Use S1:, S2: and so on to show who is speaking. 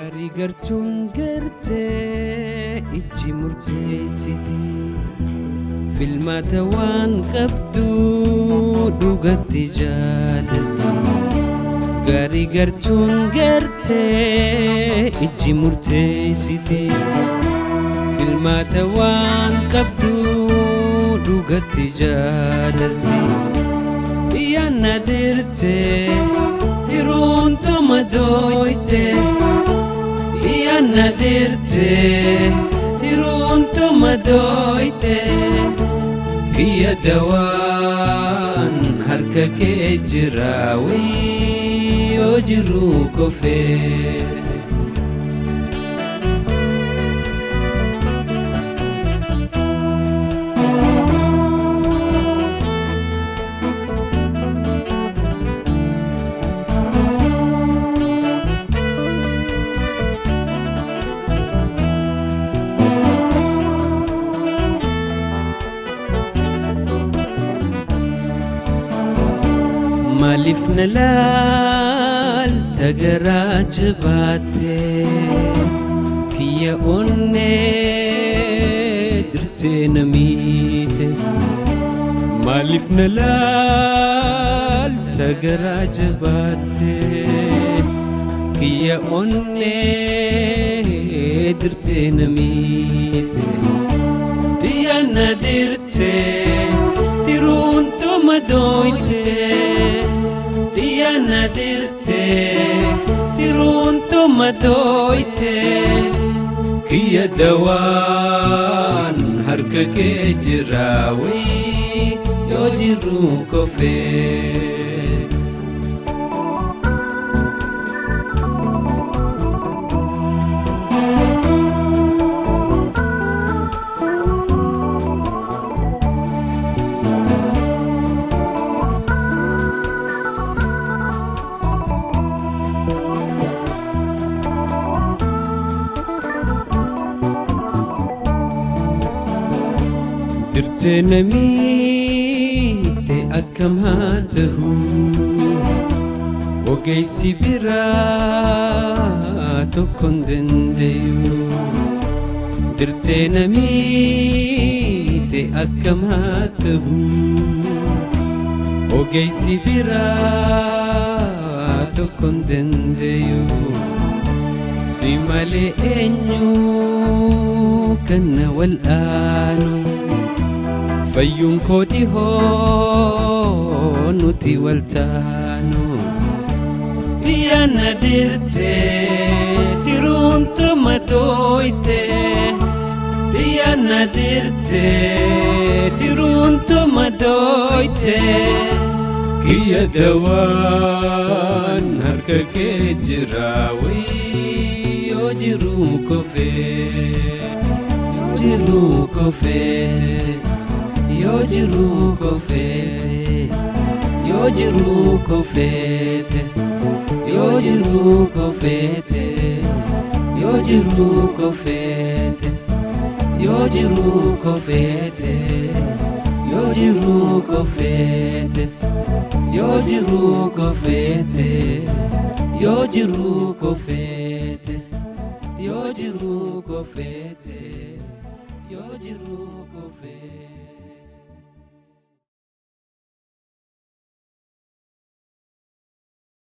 S1: Gaarii gartuun gartee ijji murteessiti. Filmaata waan qabdu dhugatti jaalalti. Gaarii gartuun gartee ijji murteessiti. Filmaata waan qabdu dhugatti jaalalti. Xiyyaanna dirtee tiruun toma dooyte. Xiyyaanna dirtee tiruun toma dooyte. Kiyya dawaan harka kee jira wayii yoo jiru kofee. Maaliif na laalta garaa jabaattee kiyya onnee dirtee na miite. Maaliif na laalta garaa jabaattee kiyya onnee dirtee na miite. Xiyya na dirtee tiruun toma dooyte. Xiyya na dirtee tiruun toma dooyte. Kiyya dawaan harka kee jira wayii yoo jiru kofee. Dirtee na miite akkam haa ta'u ogeessi biraa tokko hin dandayu. Dirtee na miite akkam haa ta'u ogeessi biraa tokko hin dandayu. Si malee eenyu kan na wal'aanu fayyuun koo dhihoo nuti wal taanu. Xiyya na dirtee tiruun toma dooyte. Xiyya na dirtee tiruun toma dooyte. Kiyya dawaan harka kee jira wayii yoo jiru kofee. Yoo jiru kofee. Yoo jiru kofee. Yoo jiru kofeete. Yoo jiru kofeete. Yoo jiru kofeete. Yoo jiru kofeete. Yoo jiru kofeete. Yoo jiru kofeete. Yoo jiru kofeete. Yoo jiru kofeete. Yoo jiru kofeete.